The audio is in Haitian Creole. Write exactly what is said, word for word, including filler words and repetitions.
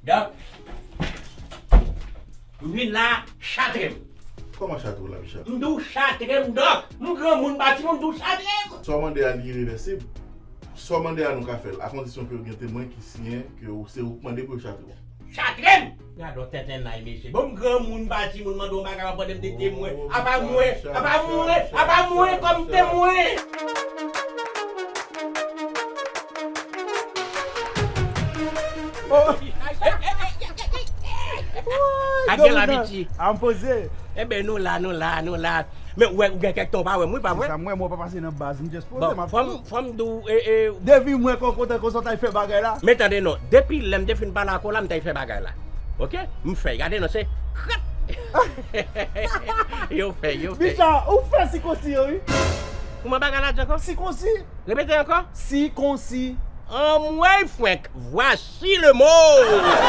Dòk, m vin la, chatre m. Kòman chatre w la, Michel? M di w chatre m, Dòk. M granmoun, m pa timoun, m di w chatre m. Sa w mande a, li irevèsib. Sa w mande a, nou ka fè l, a kondisyon ke w gen temwen ki siyen ke w, se ou k mande pou yo chatre w. Chatre m! Gade yon tenten nay, mesye. Bon, m granmoun, m pa timoun, mande yon bagay, w ap mande m de temwen. Apa mwen, apa mwen, apa mwen kòm temwen! Ak gen la, Michi. A m poze. Enben, nou la, nou la, nou la. Men, ou wè, ou gen kèk tan w pa wè m, wi, pa vre? Se sa, mwen, mwen pa pase nan baz, m just poze, m ap fè. Bon, fò m, fò m di w, e, e. Depi mwen konkontan konsa, w t al fè bagay la. Men tande non, depi lè m te fin pale ak ou la, m t al fè bagay la. Oke? M fè, gade non, se krap! Yo fè, yo fè. Bicha, ou fè sikonsi yo, wi. Kouman bagay la di ankò? Sikonsi. Repete ankò. Sikonsi. Anmwey frenk, voici le mot.